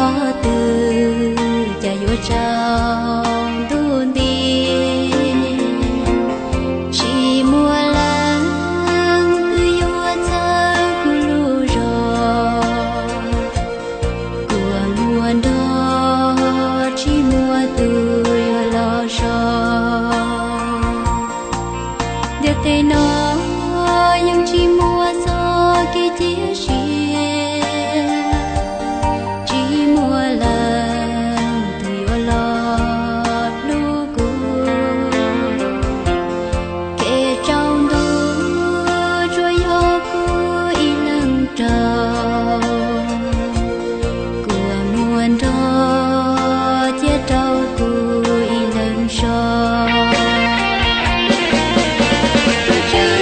Twb cas yuav tsaus ntuj nti, tsis muaj leej twg yuav txhawb kuv lub zog. Kua muag nrog tsis muaj tus yuav los so. Ntiaj teb no yeej tsis muaj txoj kev cia siab, tsis muaj leej twg yuav los hlub kuv. Kev tsaus ntuj tsuas yog kuv ib leeg raug, kua muag nrog cia rau kuv ib leeg so. Tus Tswv,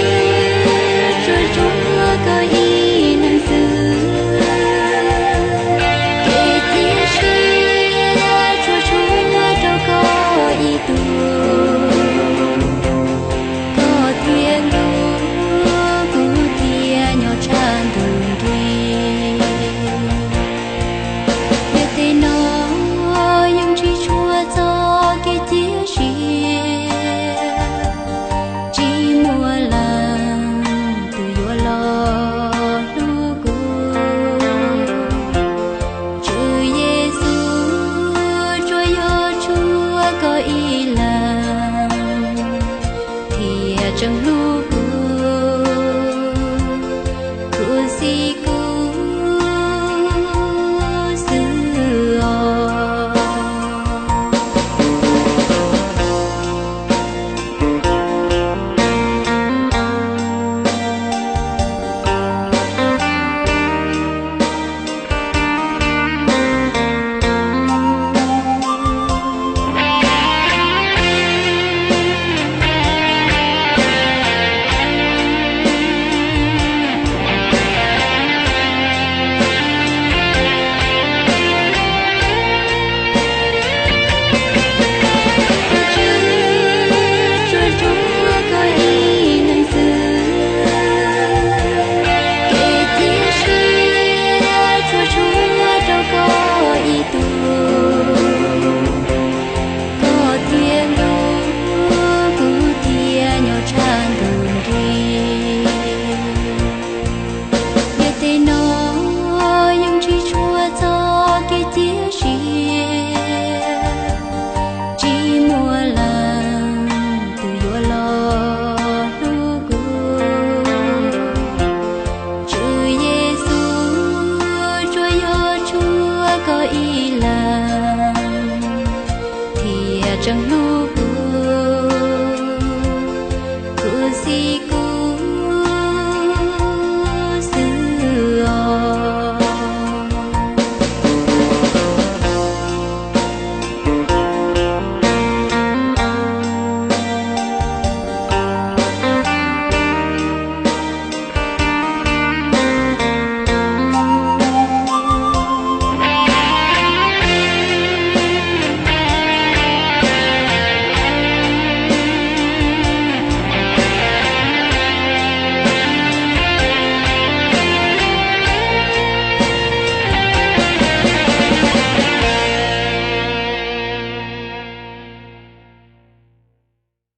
tsuas tshuav koj ib leeg xwb, kev cia siab tsuas tshuav rau koj ib tug. Koj thiaj hlub kuv thiab nyob tshaj ntug nrig. Ntiaj teb no yeej tsis tshuav txoj kev cia siab, tsis muaj leej twg yuav los hlub kuv. Tswv Yexus, tsuas yog tshuav koj ib leeg thiaj tseem hlub kuv, khuv xim kuv xwb os. Tsuas tshuav koj ib leeg xwb, kev cia siab tsuas tshuav rau koj ib tug. Koj thiaj hlub kuv thiab nyob tshaj ntug nrig. Ntiaj teb no yeej tsis tshuav txoj kev cia siab, tsis muaj leej twg yuav los hlub kuv. Tswv Yexus, tsuas yog tshuav koj ib leeg thiaj tseem hlub